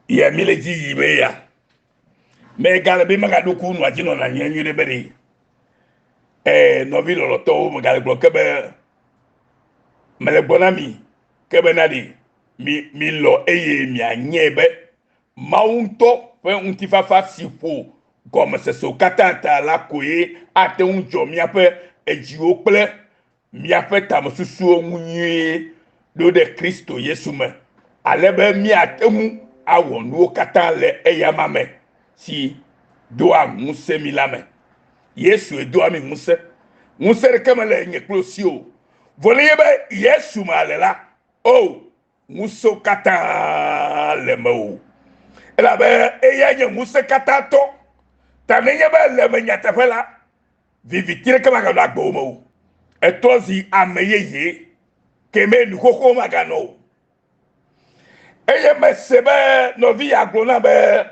Ya mi le dzi yim eya. Megale be magaɖo ku nua dzi nɔna nyuie nyuie ɖe be ɖe. Ee, nɔvi lɔlɔtɔwo megale gblɔ ke be mele gblɔ na mi ke bena ɖe mi mi lɔ eye mianyae be Mawu ŋutɔ ƒe ŋutifafa si ƒo gɔmesesewo katã ta la koe ate ŋu dzɔ míaƒe edziwo kple míaƒe tamesusuwo ŋu nyuie ɖo ɖe Kristo Yesu me, ale be míate ŋu awɔ nuwo katã le eyama me si doa ŋusẽ mí la me. Yesue doa mí ŋusẽ. Ŋusẽ ɖeke mele nye kple wò si o. Vɔ nenye be Yesu me ale la, o, ŋusẽwo katã le mewò. Elabe eyae nye ŋusẽkatãtɔ. Ta nenye be le eme nyateƒe la, viviti ɖeke maganɔ agbewò me o. Ètrɔ zi ame yeye, ke me nu xoxo maganɔ o. Eye mese be nɔvi ya gblɔ na be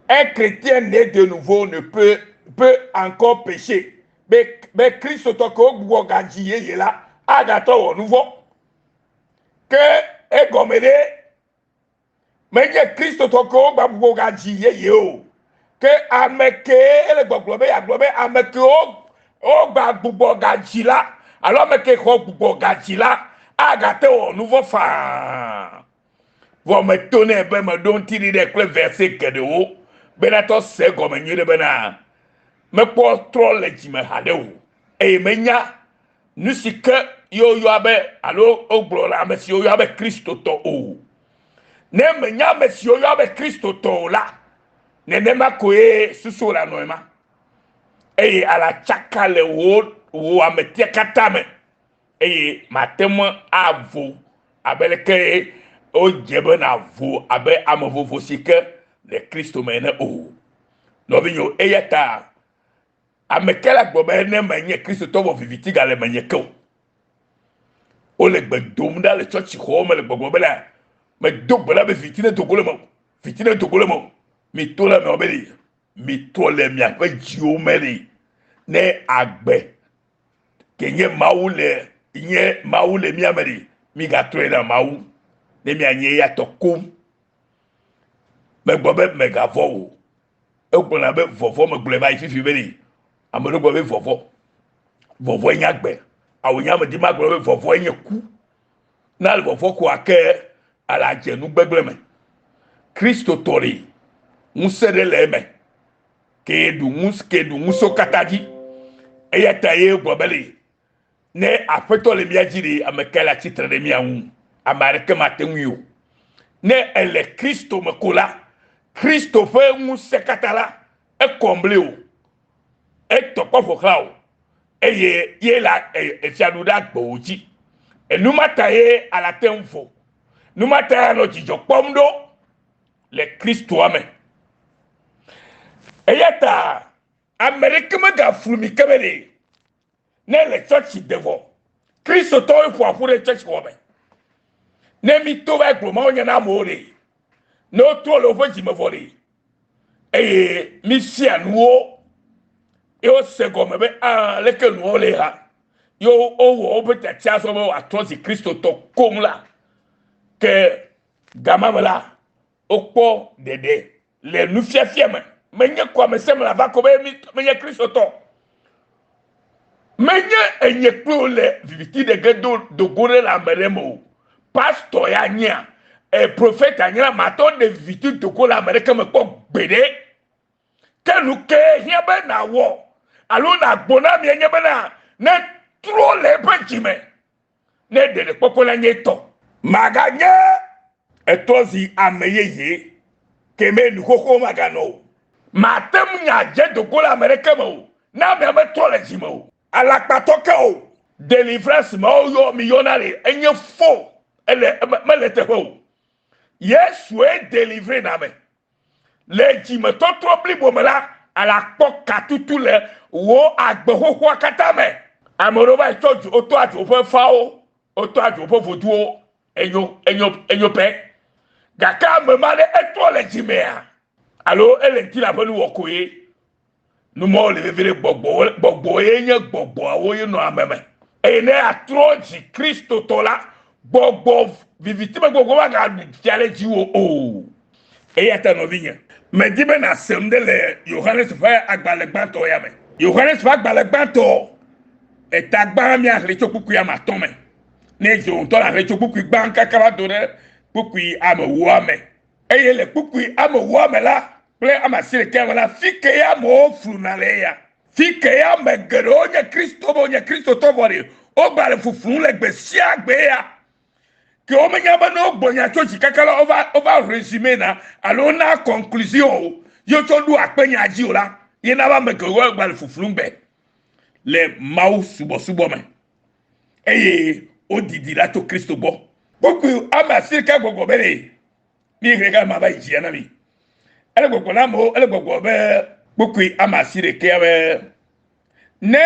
un chrétien né de nouveau ne peut, peut encore pécher. Be, be Kristotɔ ke wogbugbɔ gadzi yeye la agatrɔ wɔ nuvɔ̃. Ke egɔme ɖe menye Kristotɔ ke wogba gadzi yeye o. Ke ame kee ele gbɔgblɔ be yeagblɔ be ame kewo wogba gbugbɔ gadzi la alo ame ke xɔ gbugbɔ gadzi la agate wɔ nu vɔ̃ faa. Vɔ meto nɛ be meɖo ŋuti ɖi ɖe kple verse geɖewo bena tɔ se gɔme nyuie ɖe bena mekpɔ trɔ le dzime haɖe o eye menya nu si ke ye woyɔa be alo wogblɔ le ame si woyɔa be Kristotɔ o. Ne menya ame si woyɔa be Kristotɔ o la, nenema koe susu le anɔ ema. Eye ala tsaka le wò wò ametia katã me eye mate ŋu avo abe leke wodze be nàvo abe ame vovo si ke le Kristo me ene o. Nɔvinyewo, eya ta Ame ke la gblɔ be ne menye Kristotɔ vɔ viviti gale menye ke o. Wole gbe dom ɖa le tsɔtsixɔwo me le gbɔgblɔ be la medo gbe ɖa be viviti nedo go le mewò, viviti nedo go le mewò. Mito le amewo be ɖe mitrɔ le miaƒe dziwo me ɖe ne agbe ke nye Mawu le nye Mawu le mia me ɖe migatrɔe na Mawu ne mianye eya tɔ koŋ. Megblɔ be megavɔ̃ o. Egblɔna be vɔvɔ megblɔe va yi fifi be ɖe ame ɖewo gblɔ be vɔvɔ. Vɔvɔe nye agbe. Awu nye ame di magblɔ be vɔvɔe nye ku. Na le vɔvɔ koa ke ala dze nu gbegblẽ me. Kristotɔ ɖe ŋusẽ ɖe le eme ke ɖu ŋus ke ɖu ŋusẽwo katã dzi. Eya ta ye gblɔ be le Ne Aƒetɔ le mía dzi ɖe, ame kae le atsitre ɖe mía ŋu? Ame aɖeke mate ŋui o. Ne èle Kristo me ko la, Kristo ƒe ŋusẽ katã la, ekɔmble wò, etɔ kpɔ ƒo xlã wò, eye ye le efiaɖu ɖe agbewò dzi. Enu ma ta ye alate ŋu vo. Nu ma ta anɔ dzidzɔ kpɔm ɖo le Kristoa me. Eya ta ame ɖeke megaflu mi ke be ɖe ne le tsɔtsi de vɔ. Kristotɔwo ƒoa ƒu ɖe tsɔtsi xɔ me. Ne mi to va gblɔ Mawu nya na amewo ɖe, ne wotrɔ le woƒe dzime vɔ ɖe, eye mi fia nuwo, ye wose gɔme be a leke nuwo le ha, ye wowɔ woƒe tiatia sɔ be woatrɔ zi Kristotɔ koŋ la, ke gama me la, wokpɔ ɖeɖe le nufiafia me. Menye ko ame sia ame ava ko be menye Kristotɔ. Menye enye kple wo le viviti ɖe ge do dogo ɖe le ame ɖe me o. Pastor ya nyea, e profeta nye la matɔ ɖe viviti dogo le ame ɖeke me kpɔ gbeɖe. Ke nu ke hiã be nàwɔ alo nàgblɔ na amea nye bena ne trɔ le eƒe dzime. Ne ɖeɖekpɔkpɔ la nye etɔ. Maganye etɔ zi ame yeye, ke me nu xoxo maganɔ o. Mate ŋu nya dze do go le ame ɖeke me o, ne amea metrɔ le dzi me o. Alakpatɔ ke o. Delivrance ma woyɔ mi yɔna le enye fo ele mele eteƒe o. Yesue delivre na ame. Le dzimetɔtrɔ blibo me la, alakpɔ katutu le wò agbe xoxoa katã me. Ame ɖewo va yi tsɔ dzo, wotɔ adzo woƒe fawo, wotɔ adzo woƒe voduwo, enyo, enyo, enyo pɛ. Gake ame ma ɖe etrɔ le dzimea alo ele ŋutilã ƒe nuwɔ koe. Nu mawo le vevie ɖe gbɔgbɔ, gbɔgbɔ ye nye gbɔgbɔawo ye nɔ ame me. Eye ne atrɔ dzi Kristotɔ la, gbɔgbɔ viviti me gbɔgbɔ magaɖu fia ɖe dziwò o. Eya ta nɔvinye, medi be nàse nu ɖe le Yohanes ƒe agbalẽ gbãtɔ ya me. Yohanes ƒe agbalẽ gbãtɔ eta gbã míaxlẽ tso kpukpui ame atɔ̃ me. Ne edze wò ŋutɔ nàxlẽ tso kpukpui gbã kaka va do ɖe kpukpui ame ewoa me. Eye le kpukpui ame ewoa me la kple ame asiɖekɛa me la, fi ke ye amewo fluna le eya. Fi ke ye ame geɖewo nye Kristo be wonye Kristotɔ vɔ ɖe wogbale fuflum le gbe sia gbe ya. Ke womenya be ne wogblɔ nya tso dzi kaka la, wova wova resume na alo wona conclusion o ye wotsɔ ɖo akpe nya dzi o la, ye na be ame geɖewo gbale fuflum gbe le Mawu subɔsubɔ me eye wodidi ɖa tso Kristo gbɔ. Kpukpui ame asieke gbɔgbɔ be ɖe mi ʋe ga ma va yi dzia na mi. Ele gbɔgbɔ na amewo, ele gbɔgbɔ be kpukpui ame asiɖekea be ne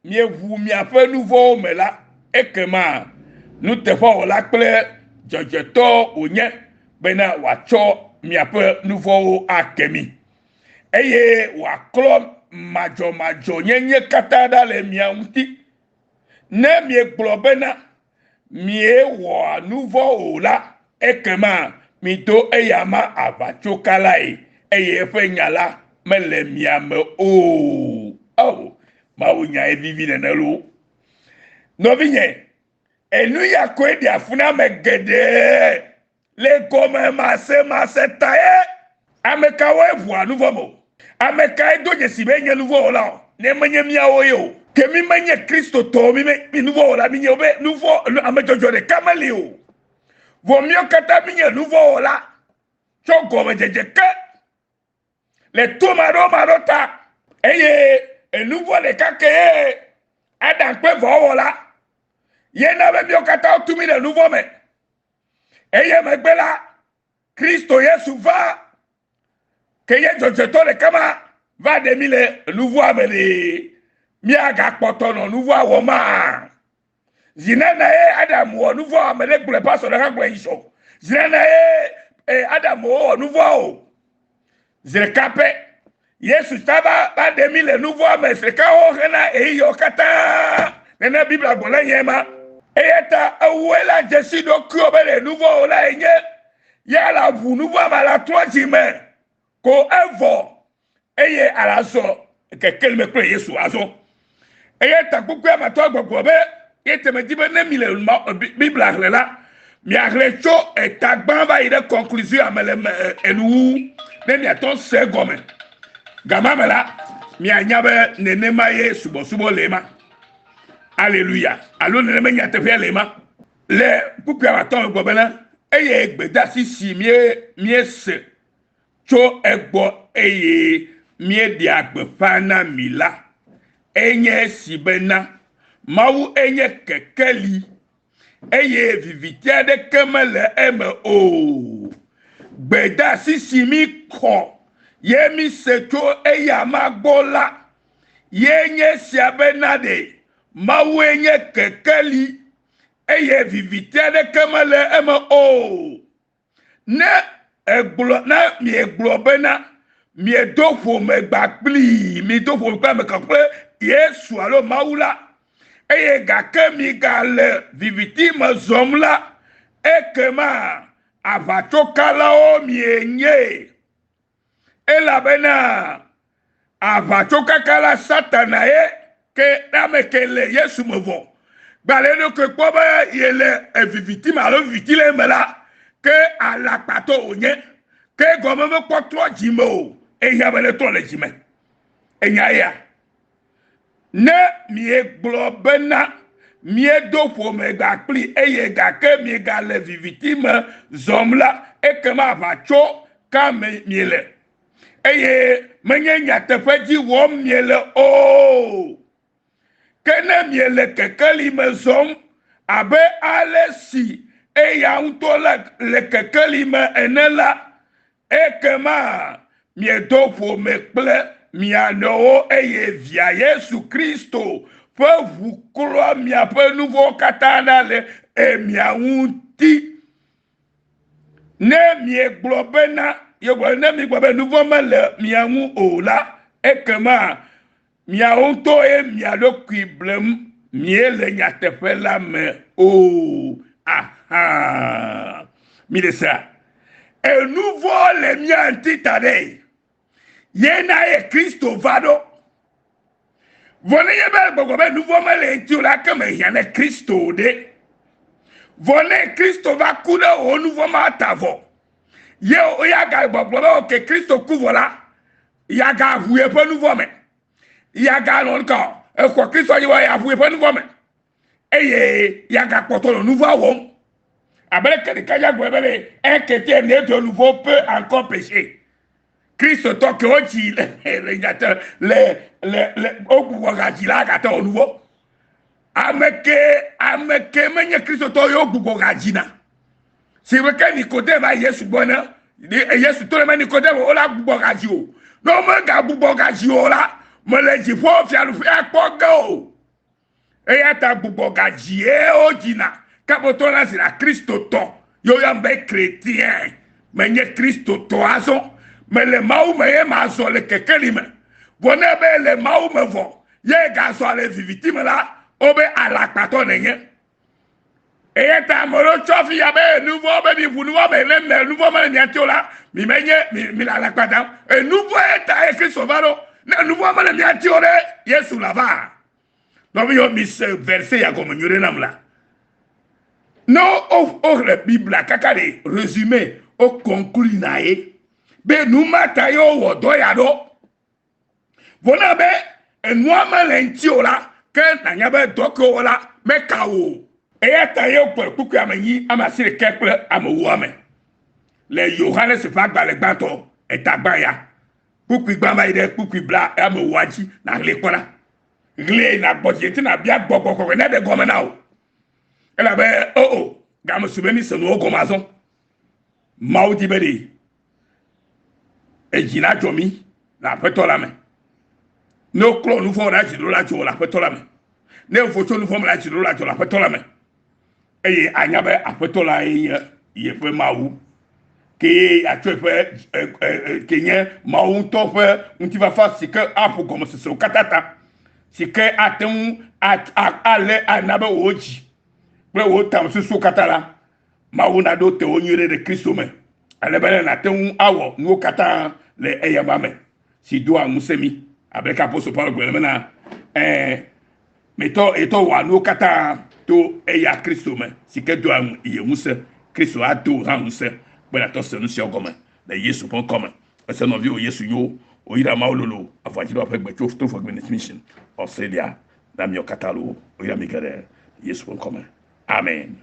mieʋu miaƒe nu vɔ̃wo me la, ekema nuteƒewɔla kple dzɔdzɔetɔ wònye bena wòatsɔ miaƒe nu vɔ̃wo ake mi eye wòaklɔ madzɔmadzɔnyenye katã ɖa le mia ŋuti. Ne miegblɔ bena miewɔa nu vɔ̃ o la, ekema mido eyama aʋatsokalae, eye eƒe nya la mele mia me o. Ao, Mawu nyae vivi nene loo. Nɔvinye, enu ya koe ɖea fu na ame geɖe le gɔmemasemase tae. Ame kawoe ʋua nu vɔ̃ me o? Ame kae do dzesi be enye nu vɔ̃ wɔla o, ne menye míawo ye o? Ke mí menye Kristotɔwo, mí me, mí nu vɔ̃ wɔla mí nye o be nu vɔ̃, ame dzɔdzɔe ɖeka meli o. Vɔ míawo katã mí nye nu vɔ̃ wɔla tso gɔmedzedze ke le to maɖomaɖo ta eye enu vɔ̃ ɖeka kee Adam kple vɔ wɔ la, ye na be míawo katã wotu mí ɖe nu vɔ̃ me. Eye megbe la, Kristo Yesu va ke nye dzɔdzɔetɔ ɖeka ma va ɖe mí le nuvɔ̃a me ɖe, míagakpɔtɔ nɔ nuvɔ̃a wɔmaa? Zi nana ye Adam wɔ nuvɔ̃, ame ɖe gblɔe, pastor ɖeka gblɔe yi sɔ. Zi nana ye eh, Adam wɔ nuvɔ̃ o. Zi ɖeka pɛ, Yesu ta va va ɖe mí le nuvɔ̃a me zi ɖeka wo hena ɣeyiɣiawo katã. Nene Biblia gblɔ le nye ma. Eya ta ewɔe la dzesi ɖokuiwò be le nuvɔ̃ o la enye ya la ʋu nuvɔ̃a me la trɔ dzi me ko evɔ eye ala zɔ kekeli me kple Yesu azɔ. Eya ta kpukpuia me tɔ gbɔgblɔ be ye te medi be ne mi le Biblia xlẽ la, miaxlẽ tso eta gbã va yi ɖe conclusion me le enuwuwu ne miatɔ se egɔme. Gama me la, mianya be nenema ye subɔsubɔ le ema. Aleluya. Alo nenema nyateƒea le ema. Le kpukpuia me atɔ me gblɔ bena eye gbedeasi si míese tso egbɔ eye míeɖea gbeƒã na mi la, enye esi bena, Mawu enye kekeli, eye viviti aɖeke mele eme o. Gbedeasi si míxɔ ye míse tso eyama gbɔ la, ye nye esia bena ɖe Mawue nye kekeli, eye viviti aɖeke mele eme o. Ne egblɔ ne miegblɔ bena miedo ƒome gba kplii, miedo ƒome kple ame ka kple Yesu alo Mawu la, eye gake migale viviti me zɔm la, ekema aʋatsokalawo mienye. Elabena aʋatsokaka la Satana ye ke ame ke le Yesu me vɔ. Gbalẽ eɖokui kpɔ be yele viviti me alo viviti le eme la, ke alakpatɔ wònye. Ke gɔme mekpɔ trɔ dzime o, ehiã be netrɔ le dzime. Enya eya. Ne miegblɔ bena miedo ƒome gba kpli eye gake miegale viviti me zɔm la, ekema aʋatso ka me miele? Eye menye nyateƒe dzi wɔm miele o. Ke ne miele kekeli me zɔm abe ale si eya ŋutɔ le kekeli me ene la, ekema miedo ƒome kple mia nɔewo eye Via Yesu Kristo ƒe ʋu klɔa miaƒe nu vɔ̃wo katã ɖa le mia ŋuti. Ne miegblɔ bena, yegblɔ ne miegblɔ be nu vɔ̃ mele mia ŋu o la, ekema miawo ŋutɔe mia ɖokui blem miele nyateƒe la me o. Aha! Mi le sea? Enu vɔ le mía ŋuti ta ɖe. Ye na ye Kristo va ɖo. Vɔ ne nye be gbɔgbɔ be nu vɔ mele ŋuti o la, ke mehiã ne Kristo ɖe. Vɔ ne Kristo va ku ɖe wò nu vɔ ma ta vɔ. Ye ya ga gbɔgblɔ be oke Kristo ku vɔ la, ya ga ʋu yeƒe nu vɔ me. Ya ga nɔ ŋkɔ exɔ Kristo dzi vɔ ya ʋu yeƒe nu vɔ me. Eye ya ga kpɔtɔ nɔ nu vɔ wɔm. Abe leke ɖeka dza gblɔ be le un chrétien né de nouveau peut encore pécher. Kristotɔ ke wodzi le le nyate le le le wogbugbɔ gadzi la gate wɔ nu vɔ. Ame ke ame ke menye Kristotɔ ye wogbugbɔ gadzi na. Si be ke Nikodem va Yesu gbɔ ne Yesu to le me Nikodem wola gbugbɔ gadzi o. Ne womegagbugbɔ gadzi o la, mele dziƒo fiaɖuƒea kpɔ ge o. Eya ta gbugbɔ gadzie wodzina. Ke la zina Kristotɔ. Ye woyɔam be chrétien. Menye Kristotɔ azɔ. Mele Mawu me ye mazɔ le kekeli me. Vɔ ne be le Mawu me vɔ ye gazɔ le viviti me la, wobe alakpatɔ nenye. Eya ta ame ɖewo tsɔ fi ya be nu vɔ be mi ʋu nu vɔ me ne me nu vɔ mele mia ŋuti o la, mi menye mi mi le alakpa dam. Enu vɔ ye ta ye Kristo va ɖo. Ne nu vɔ mele mia ŋuti o ɖe, Yesu la va. Nɔvinyɔ mi se verset ya gɔme nyuie ɖe nam la. Ne wo woxlẽ Biblia kaka ɖe résumé wo conclure na ye be nu ma ta ye wowɔ dɔ ya ɖo. Vɔ ne be enua mele ŋuti o la, ke nanya be dɔ ke wowɔ la meka wò o. Eya ta ye wokplɔ kpukpui ame nyi ame asiɖeke kple ame ewoa me le Yohanes ƒe agbalẽ gbãtɔ eta gbã ya. Kpukpui gbã va yi ɖe kpukpui bla ame ewoa dzi nàxlẽe kpɔ ɖa. Xlẽe nàgbɔ dzi ŋuti nàbia gbɔgbɔ kɔkɔe ne ɖe gɔme na wò. Elabe o o game su be mi se nuwo gɔme azɔ. Mawu di be ɖe edzi nadzɔ mí le aƒetɔ la me. Ne woklɔ nu vɔ̃ ɖe dzi ɖo la dzo le aƒetɔ la me. Ne vo tso nu vɔ̃ me la dzi ɖo la dzo le aƒetɔ la me. Eye anya be aƒetɔ la ye nye yeƒe Mawu. Ke atsɔ eƒe ke nye Mawu ŋutɔ ƒe ŋutifafa si ke aƒo gɔmesesewo katã ta. Si ke ate ŋu alé ana be wò dzi kple wò tamesusuwo katã la, Mawu naɖo te wo nyuie ɖe Kristo me ale be nàte ŋu awɔ nuwo katã le eyama me si doa ŋusẽ mí. Abe ke apostol Paulo gblɔ bena, ɛɛ, metɔ etɔ wɔa nuwo katã to eya Kristo me si ke doa ye ŋusẽ. Kristo ado hã ŋusẽ be nàtɔ se nu siawo gɔme le Yesu ƒe ŋkɔ me. Ese nɔviwò Yesu nyo, woyra Mawu lolo avɔadziɖoa ƒe gbe tso To for Goodness Mission, Australia na miawo katã loo. Woyra mi geɖe le Yesu ƒe ŋkɔ me. Amen.